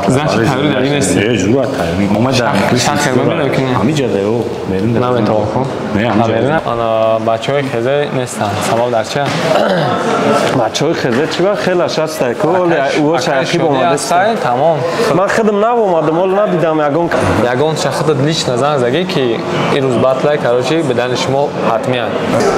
Значит, тайёрӣ дар ин нести? Не, зура тайёрӣ. Омада. Шахр мебинам ки не. Ҳамиҷа да ё, мерин да. Наметавон. Не, ҳамиҷа. Ана бачаҳои хезе нестанд. Сабаб дар чи? Бачаҳои хезе чи ба хелаш ҳастай ку, оли ӯ шахиб омадааст. Тамом. Ман худам навомадам, оли надидам ягон. Ягон шахсат лично занг заги ки ин рӯз батлай, короче, бедани шумо ҳатмиян.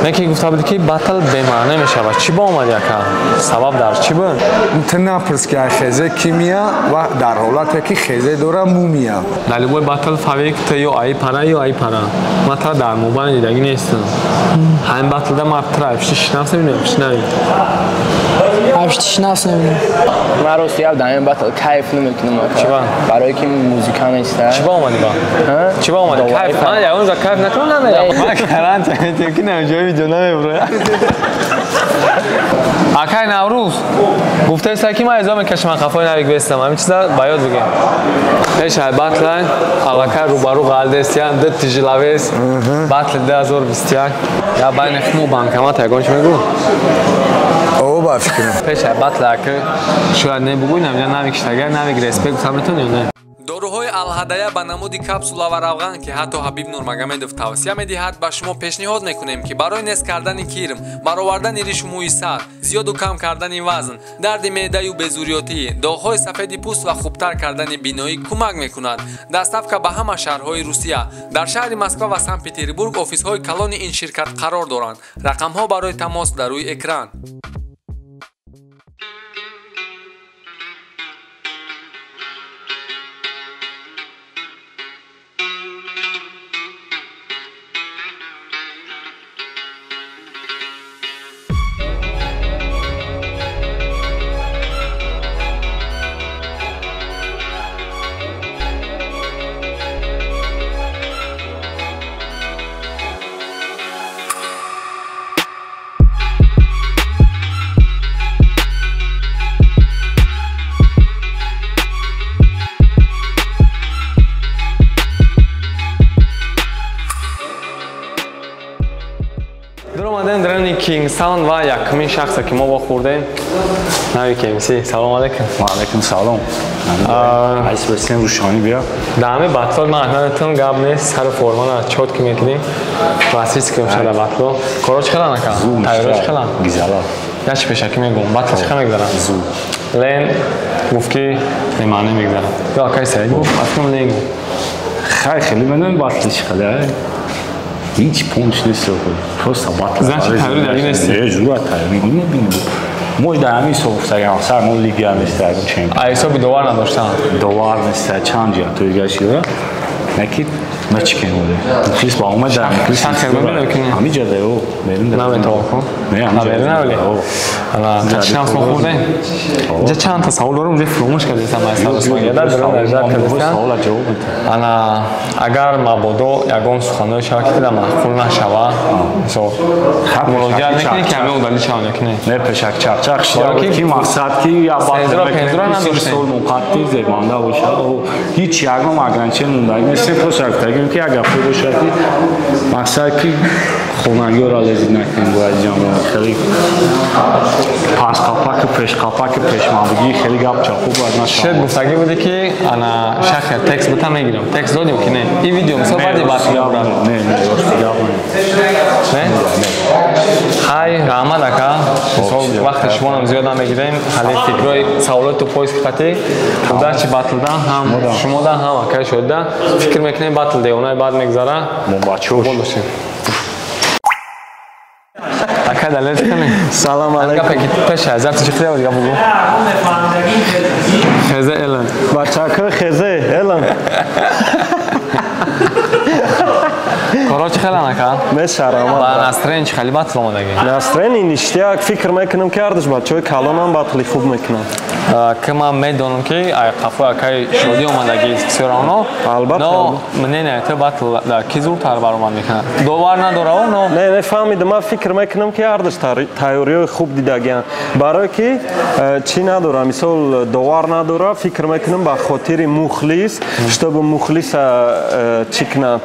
Не ки гуфта буд ки батл бемаъне мешавад. Чӣ ба омад яка? Сабаб дар чӣ буд? Ту напурс ки хезе кимия ва дар ҳолате ки хезе дора мумия. Дар любой батл фавик ту ё аи пара ё аи пара. Ман та дар мобайн дидагӣ нестам. Ҳамин батлда ман тура айпишти шинавс мебинам, пишнави. Айпишти шинавс мебинам. Ман рости гап дар ин батл кайф намекунам. Чӣ ба? Барои ки музика нест. Чӣ ба омадӣ ба? Чӣ ба омадӣ? Кайф. Ман ягон ҷо кайф накунам намерам. Ман гарантия метиҳам ки ҷои видео намебуроям. Акай Наврӯз гуфтаеста ки ман изо мекашам қафои навик бестам. Ҳамин чиза ба ёд бигем. Пешай батлай аллакай рӯбарӯ ғалдестиян ду тижилавес батли 2021 я байни хмо банкомат ягон чи мегӯ? О, ба фикрам. Пешай батла ака шояд не бугӯй намида навик штагар навик респект гуфта метавонӣ ё не? Доруҳои Алҳадая ба намуди капсула ва равған, ки ҳатто Ҳабиб Нурмагомедов тавсия медиҳад, ба шумо пешниҳод мекунем, ки барои нест кардани кирм, баровардани ришу мӯи сар, зиёду кам кардани вазн, дарди меъдаю безурётӣ, доғҳои сафеди пӯст ва хубтар кардани биноӣ кӯмак мекунад. Доставка ба ҳама шаҳрҳои Русия. Дар шаҳри Москва ва Санкт-Петербург офисҳои калони ин ширкат қарор доранд. Рақамҳо барои тамос дар рӯи экран. King Sound ва якумин шахсе ки мо вохӯрдем Навик MC. Салом алейкум. Ва алейкум салом. Айс басем рӯшонӣ бия. Дар ҳамин батло ман ҳатман гап нест, сари формана чотки мекунем. Классический мешава батло. Коро чӣ хелан ака? Тайёро чӣ хелан? Гизала. Я чӣ пешакӣ мегӯм? Батл чӣ хел мегзарад? Зу. Лен гуфт ки бемаъне мегзарад. Ё акай Саид гуфт, аслан Лен гуфт. Хай хеле медонем батл чӣ хеле, ай? Ҳеҷ пункт нест, просто батл. Значит, тайёрӣ дар ин нести? Не, зура тайёрӣ мебинем. Мо дар ҳамин ҳисоб гуфтагам, сар мо лига нест, ягон чемпион. А ҳисоби довар надоштан? Довар нест, чанд ҷиҳатҳои гашида. Наки мачикем оде. Мухлис ба омад дар мухлис. Шахр мебинам ки не? Ҳамиҷа да ё, мерин да. Наметавон ку? Не, ҳамиҷа. Мерин навли? Ана, ташнавс мо хӯрдем? Инҷа чанд та савол дорам, инҷа фуромӯш кардестам, ман савол дар дарун дар жар кардестам. Савола ҷавоб медиҳам. Ана, агар мабодо ягон суханҳои шава ки дар маъқул нашава, мисол, муроҷиат мекунӣ ки ҳамин удалӣ шаванд ё ки не? Не, пешак чақчақ шида буд ки мақсад ки я Сензура, пензура надоштем. Сол муқадди зебанда бошад. Ҳеҷ ягон ограничение мондаги нест. Просто гуфтагим ки як гапе бошад ки мақсад ки хонагиёро лезид накунем бояд ҷамъ хеле пасқапаку пешқапаку пешмандагӣ хеле гап чапу бояд нашавад. Шед гуфтагӣ буде ки ана шахр текст бита мегирам. Текст додем ки не? Ин видео мисол баъди батл мебурад. Не, не, рости гап не. Не? Хай, раҳмат ака. Мисол вақти шумоам зиёд намегирем. Ҳали фикрҳои саволоту поиск қатӣ. Удачи батлда ҳам шумода ҳам акай шода. Фикр мекунем батл девонаи баъд мегзара. Мо бачаҳо бошем. Ака далер кунӣ. Салом алейкум. Гапе ки пеш аз запти чӣ хеле гап бугу. Хезе Элен. Бачаҳо хезе Элен. Коро чӣ хелан ака? Мешарам. Ба настроен чӣ хеле батл омадагӣ? Настроени ништяк фикр мекунам ки ҳардуш бачаҳои калонам батли хуб мекунанд. Ки ман медонам ки ай қафои акаи шодӣ омадагӣ всё равно. Албатта. Но мнение ту батл дар ки зудтар баромад мекунад? Довар надорав, но Не, не фаҳмидам. Ман фикр мекунам ки ҳардуш тайёриҳои хуб дидагианд. Барое ки чӣ надора, мисол довар надора, фикр мекунам ба хотири мухлис, чтобы мухлиса чӣ кунанд,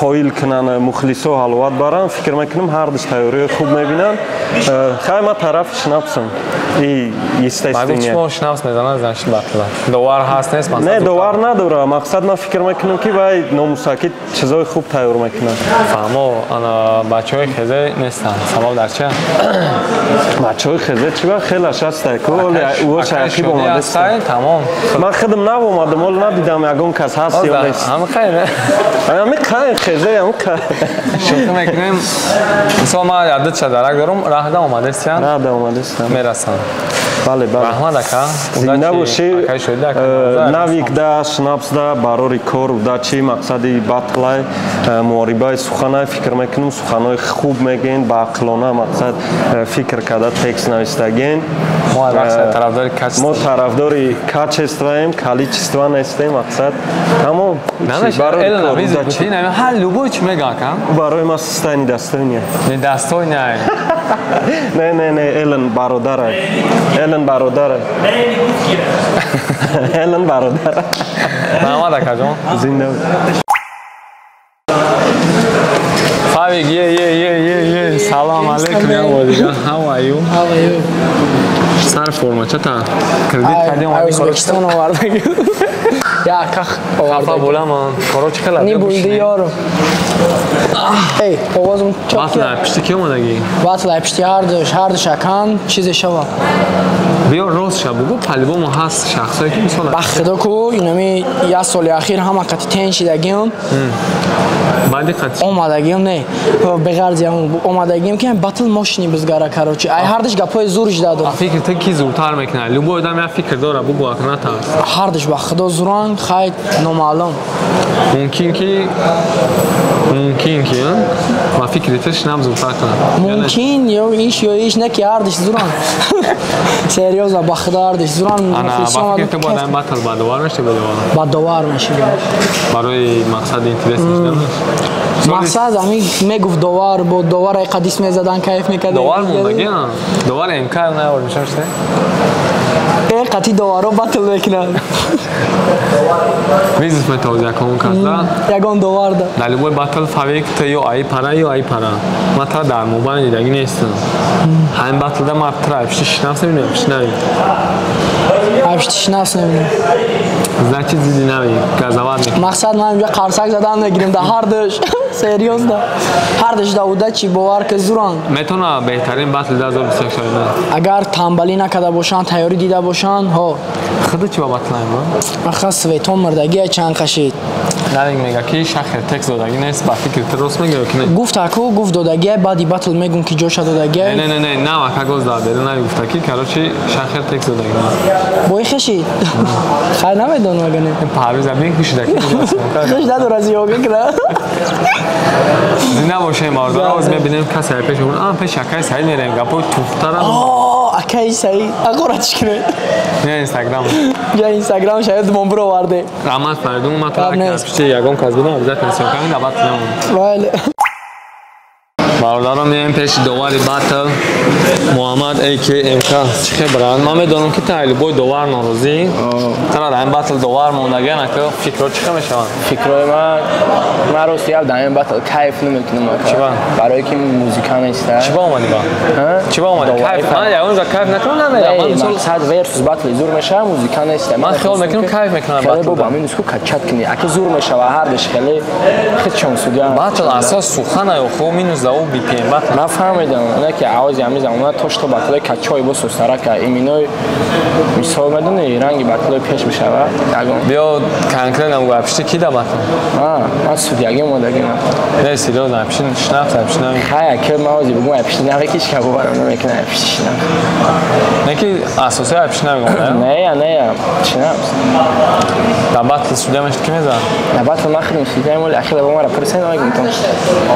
қоил кунанд, мухлисо ҳаловат баранд, фикр мекунам ҳардуш тайёриҳои хуб мебинанд. Хай, ман тарафи Шнапсам. И естественно. Мо Шнапс мезанад, значит батла. Довар ҳаст нест? Не, довар надора. Мақсад ман фикр мекунам, ки вай номусаки чизои хуб тайёр мекунад. Фаҳмо, ана бачаҳои хезе нестанд. Сабаб дар чи? Бачаҳои хезе чи ба хелаш ҳастай ку, оли шайхиб омадаст. Тамом. Ман худам навомадам, оли надидам ягон кас ҳаст ё нест. Ҳама қай не? Ҳами қай хезе, ҳами қай. Шӯхӣ мекунем. Мисол ман яддча дарак дорам, раҳда омадастян. Раҳда омадастан. Мерасанд. Бале, бале. Раҳмат ака. Зинда бошӣ. Навикда, Шнапсда, барори кор, удачи, мақсади батлай, муҳорибаи суханай, фикр мекунам, суханҳои хуб мегӯен, баақлона мақсад фикр карда текст навистаген. Мо тарафдори качествоем, количество нестем, мақсад. Тамом. Ҳар любой чӣ мега ака? Барои ма систай недостойния. Недостойния. Не, не, не, Элен бародарай. Элен бародарай. Элен бародарай. Раҳмат акаҷон. Зинда. Фавик, е, е, е, е, е. Салом алейкум, я бодига. How are you? How are you? Сар форма чата? Кредит кардем омадӣ Ӯзбекистон овардаги. Я ках овардаги. Хафа буламан. Короче, хела. Ни булди ёру. Эй, овозум чок. Батла пишти ки омадаги? Батла пишти ҳардуш акан чизе шава. Биё рост ша бугу, по-любому ҳаст шахсое ки мисол ба худо ку инами як соли ахир ҳама қати тен шидагиам. Баъди қати омадагиам не, беғарзи омадагиам ки батл мошини бизгара, короче. Ай ҳардуш гапҳои зур жида дорам. Фикр ту ки зуртар мекунад? Любой одам як фикр дора, бугу ака натарс. Ҳардуш ба худо зуран, хай номаълум. Мумкин ки ба фикри ту Шнап зуртар кунад. Мумкин ё иш ё иш не ки ҳардуш зуран. Серьёзно, ба худо ҳардуш зуран. Ана ба фикри ту бояд батл ба довар меши ба довар? Ба довар меши. Барои мақсади интерес нишидан? Мақсад ами мегуфт довар, бо довар ай қадис мезадан, кайф мекардем. Довар мондаги, довар МК наовард мешам ште? Э, қати доваро батл мекунад. Визис метавоз якон каса. Ягон довар да. Дар любой батл Фавик ту ё аи пара ё аи пара. Ман тара дар мобайн дидаги нестам. Ҳамин батлда ман тара айпишти Шнапс мебинам, пишти нави. Айпишти Шнапс мебинам. Значит, зиди нави, газават мекунӣ. Мақсад ман инҷа қарсак задан мегирем да ҳардуш. Серьёзно. Ҳардуш да удачи, бовар ки зуран. Метавона беҳтарин батл 2021 шавад не? Агар тамбалӣ накарда бошанд, тайёрӣ дида бошанд, ҳо. Худо чӣ ба батлаем, ба? Аха светон мурдагӣ чанд қашид. Навик мега ки шахр текст додагӣ нест, ба фикри ту рост мега ё ки не? Гуфт аку, гуфт додагӣ, баъди батл мегум ки ҷоша додагӣ. Не, не, не, нав ака гоз да беру нави гуфта ки, короче, шахр текст додагӣ нест. Бои хешид. Хай намедонам ага не. Парвиз абин хушида ки. Хуш надора зиёга кира. Зинда бошем, бародаро, оз мебинем касе пеш а пеш акай Саид мерем, гапои туфтара. Акай Саид, агора чӣ кунед? Не, Инстаграм. Я Инстаграм шаед мон бироварде. Раҳмат Фаридун, ман тара ки ягон кас будам, обязательно съёмка да батл намон. Бале. Бародаро, меоем пеши довари батл Муҳаммад АКМК. Чӣ хебранд? Ман медонам ки та любой довар норозӣ. Тара дар ин батл довар мондагиан ака, фикрҳо чӣ хел мешаванд? Фикрҳои ман рости гап дар ин батл кайф намекунам ака. Чӣ ба? Барои ки музика неста. Чӣ ба омадӣ ба? Чӣ ба омадӣ? Кайф ман ягон ҷо кайф накунам намерам. Ман мисол сад версус батл зур мешава, музика неста. Ман хиёл мекунам кайф мекунам батл. Бо ба минус ку качат кунӣ. Ака зур мешава ҳардуш хеле худшон судя. Батл асос сухана ё хо минус да ӯ BPM батл. Ман фаҳмидам, не ки авози ҳамин замона то что батлои качои бо сустарака иминой мисол медони ранги батлои пеш мешава ягон. Биё конкретно гӯ пишти ки да батл? Ман судягӣ омодагӣ. Не, серьёзно, пишти Шнапс, пишти нави. Хай, ки ман ози бугум пишти нави ки ҳеч боварам намекунад пишти Шнапс. Не ки асосии пишти нави гӯм, не? Не, Шнапс. Да батл судя мешт ки мезанад? Да батл ман худам судяем, вале ахир ба мара пурсен намегум там.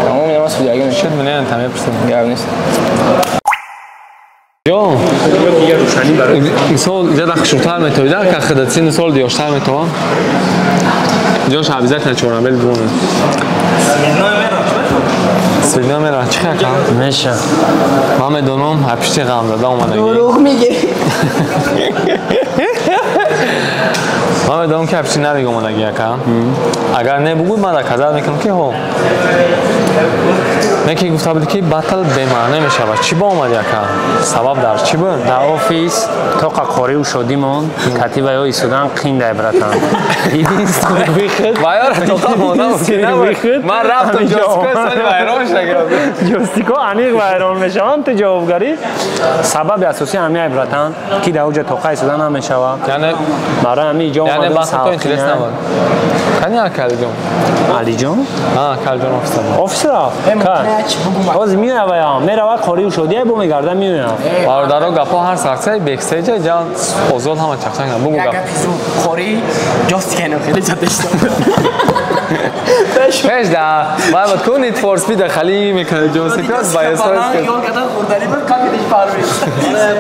Тамом ман судягӣ мешавам. Шуд мне там мепурсем. Гап нест. Ё, мисол иҷа да хушрӯтар метавида, ка хидатси мисол диёштар метавон. Ҷош обязательно чорнабел бимонад. Свидно мера, чӣ хел кам? Меша. Ман медонам, ай пишти ғамзада омадагӣ. Дурӯғ мегӣ. Ман медонам ки ҳамчи навиг омадаги ака. Агар не бугӯй, ман доказать мекунам ки ҳо. Не ки гуфта буд ки батл бемаъне мешавад. Чӣ ба омади ака? Сабаб дар чӣ буд? Дар офис тоқа қориу шодимон катибаё истодан қиндай, братан. Единственный выход. Вайора тоқа монда мумкин набуд. Ман рафтам ҷостико сони вайрон шуда. Ҷостико аниқ вайрон мешаванд, ту ҷавобгарӣ. Сабаби асосӣ ҳамиай, братан, ки дар оҷа тоқа истодан намешавад. Яъне барои ҳамин иҷо омадам. Яъне батл то интерес набуд. Кани ака Алиҷон? Алиҷон? Ҳа, Алиҷон офис рафт. Офис рафт? Ҳозир меояд ваям. Меравад қориу шодия бо мегарда меояд. Бародаро гапҳо ҳар сахтсай бекстейҷа ҷа озод ҳама чақчақ бугу гап. Гапи зуд қори ҷостикайно хеле ҷадешта. Пеш да вай буд ку Need for Speed хали мекунад ҷостика ба эсос. Ёл кадан хурдани буд қапидиш парвиз.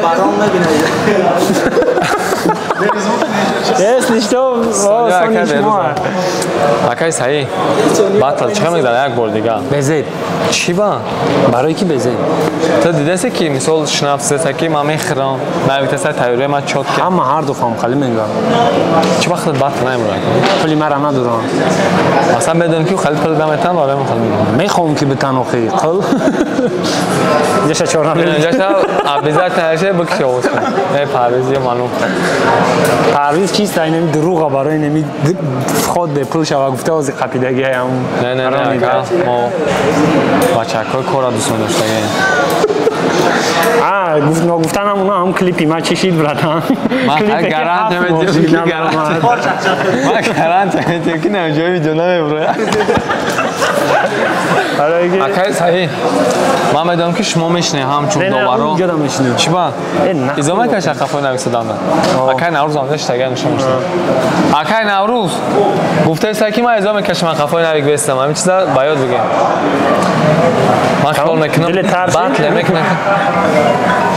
Барон набинад. Если что, сони шумо. Акай Саид, батл чӣ мегзарад як бор дига? Безеб. Чӣ ба? Барои ки безеб? Ту дидаси ки мисол шнафсеса ки ман мехӯрам, навитаса тайёрия ман чот ки. Ҳама ҳар ду фаҳм хали мегӯям. Чӣ вақт батл намебурад? Пули мара надорам. Масалан медонӣ ки хали пул наметан, барои ман хали мегӯям. Мехоҳам ки битан охи, қул. Инҷаша чора намедонам. Инҷаша обязательно ше бикши овоз кун. Не Парвиз ё ману. Парвиз чист, инами дурӯға барои инами вход бепул шава гуфта ози қапидагиам. Не, не, не, ака, мо бачакҳои кора дӯст медоштагем. А, ногуфтанам уна ҳам клипи ма чӣ шид, братан? Ман гарант намедиҳам ки гарант. Ман гарант намедиҳам ки наҷои видео намебурояд. Акай Саид, ман медонам ки шумо мешинед ҳамчун доваро. Чӣ ба? Изо мекаша қафои нависаданда. Акай Наврӯз омада шитага нишон мешинад. Акай Наврӯз гуфтаиста ки ман изо мекашам қафои навик бестам. Ҳамин чиза ба ёд бигем. Ман хиёл мекунам батл мекунам.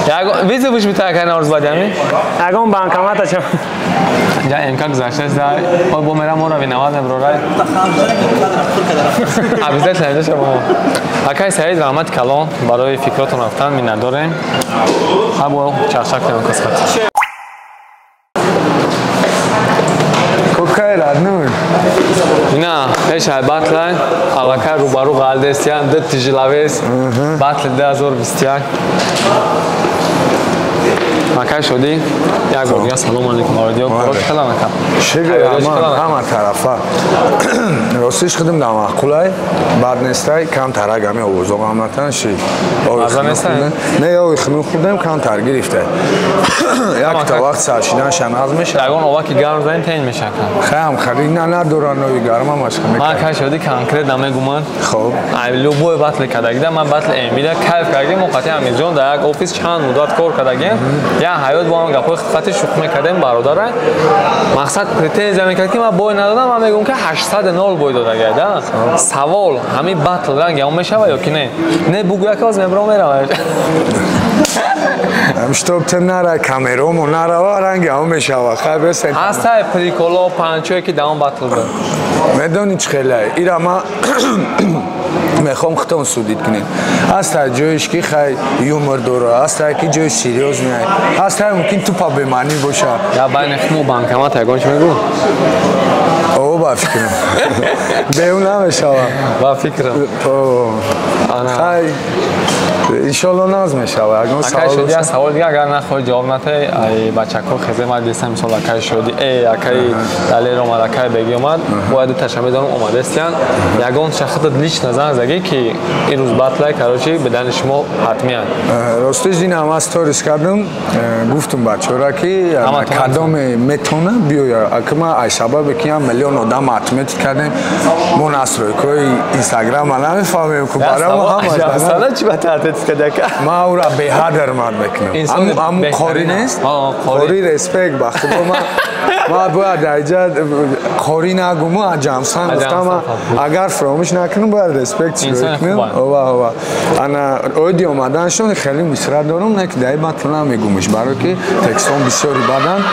Ягон виза буш бита акай Наврӯз баъди ҳамин? Ягон банкомата ча. Ҷа МК гузаштааст да. Ой бо мерам моро виноват меброрай. Обязательно инҷа шава. Акай Саид, раҳмати калон барои фикротон рафтан миннатдорем. Ҳа бо чақчақ кунем касхат. Кокай родной. Ина, пешай батлай, аллакай рӯбарӯ ғалдестиян, ду тяжеловес, батли 2021. Акай Шодӣ, як бор дига салом алейкум аудио. Корот калам ака. Шигр ҳама тарафа. Ростиш худам дар маъқулай, бад нестай, камтар агами овозо ғамнатан ши. Маза нестай? Не, ови хунук хӯрдем, камтар гирифтай. Якта вақт сар шидан шаназ мешавад. Ягон ова ки гарм занем тен мешавад. Хаям хари на надоран ови гарма машқа мекунад. Ман акай Шодӣ конкрет намегуман. Хоб. Ай любой батл кардагида, ман батл МВ-да кайф кардагим, мо қатъи Амирҷон дар як офис чанд муддат кор кардагим. Я ҳаёт бо ҳам гапҳои хати шӯхӣ мекардем, бародарай. Мақсад претензия мекард ки ман бой надодам, ман мегӯям ки 800 бой додагай, да? Савол, ҳамин батл ранг он мешава ё ки не? Не бугӯя ки ҳоз мебром меравам. Чтоб ту нара камеромо нарава ранги он мешава. Хай бесен. Ҳастай приколо панчое ки дар он батл буд. Медонӣ чӣ хелай? Ира ман мехоҳам худтон судид кунед. Ҳастай ҷоиш ки хай юмор дора, ҳастай ки ҷои серьёзный, ҳастай мумкин тупа бемаънӣ боша. Я байни худмо банкомат ягон чӣ мегӯ? О, ба фикрам. Беун намешава. Ба фикрам. Хай иншолло наз мешава. Ягон савол. Акай Шодӣ, савол дига агар нахоҳӣ ҷавоб натаҳӣ, ай бачакҳо хезе ман дистам, мисол акай Шодӣ, э акай Далер омад, акай Бегӣ омад, бояд дуташа медонам омадестиян. Ягон шахсат лично занг задӣ ки ин рӯз батлай, короче, бидани шумо ҳатмиян. Ростиш дина ман сторис кардам, гуфтум бачаҳоро ки кадоме метона биёя. Ака ман ай сабабе ки ям миллион одам отметить кардем, мо настройкаҳои Инстаграма намефаҳмем ку барои мо ҳама. Сана чӣ ба таътид кадака? Ман ӯра беҳад ҳурмат мекунам. Аму қори нест? Қори респект ба худо ман ман бояд дар қори нагуму ҷамсан гуфтам, агар фаромӯш накунам бояд респект кунам. Ова ова. Ана оиди омаданшон хеле мисра дорам, не ки дар батл намегумш, барое ки текстон бисёри бадан.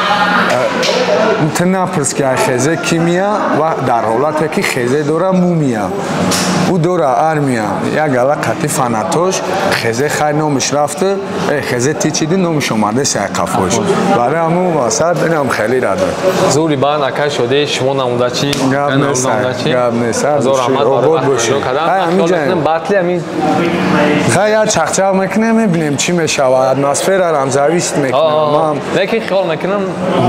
Ту напурс ки ай хезе кимия ва дар ҳолате ки хезе дора мумия. Ӯ дора армия, як гала қатъи фанатош Хезе хай номаш рафта, хезе тичиди номаш омада сай қафош. Барои ҳамун мақсад инам хеле радо. Зури бан акай шоде шумо намудачи, гап нест, гап нест. Ҳазор раҳмат обод бошед. Батли ҳамин хай як чақчақ мекунем, мебинем чӣ мешавад. Атмосфера рам зависит мекунам. Лекин хиёл мекунам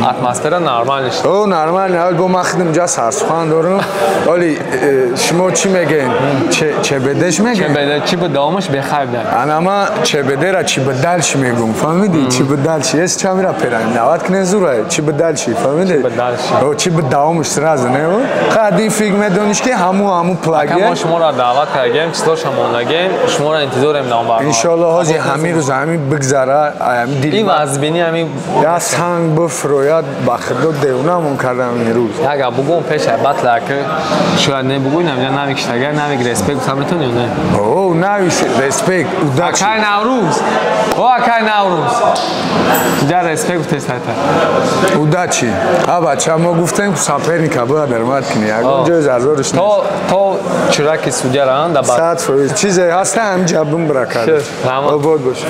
атмосфера нормал шуд. О, нормал, ҳол бо ман худам ҷа сарсухан дорам. Оли шумо чӣ мегӯед? Чебедеш мегӯед? Чебеде чӣ буд давомаш бехайб да. Ана ма чебедера чӣ буд дальше мегӯм, фаҳмидӣ? Чӣ буд дальше? Ес ча мера пераем? Навад кне зура, чӣ буд дальше, фаҳмидӣ? О, чӣ буд давомаш сразу, не? Хай один фиг медониш ки ҳаму плагия. Мо шуморо даъват кардем, числоша мондагем, шуморо интизорем дар он барнома. Иншоаллоҳ ҳози ҳамин рӯз ҳамин бигзара, ҳамин дил. Ин вазбини ҳамин я санг бифрояд, ба худо девонамон кардам ин рӯз. Ага бугум пеш батла ки шояд не бугӯй, намедонам навик штагар, навик респект гуфта метавонӣ ё не? О, навик респект, удачи. Акай Наврӯз. О, акай Наврӯз. Ҷа респект гуфтест айта. Удачи. А бача мо гуфтем соперника бояд ҳурмат кунӣ. Ягон ҷой зарураш нест. То чираки судяра да 100% чизе ҳаста ҳамин ҷа бимбра кард. Обод бошед.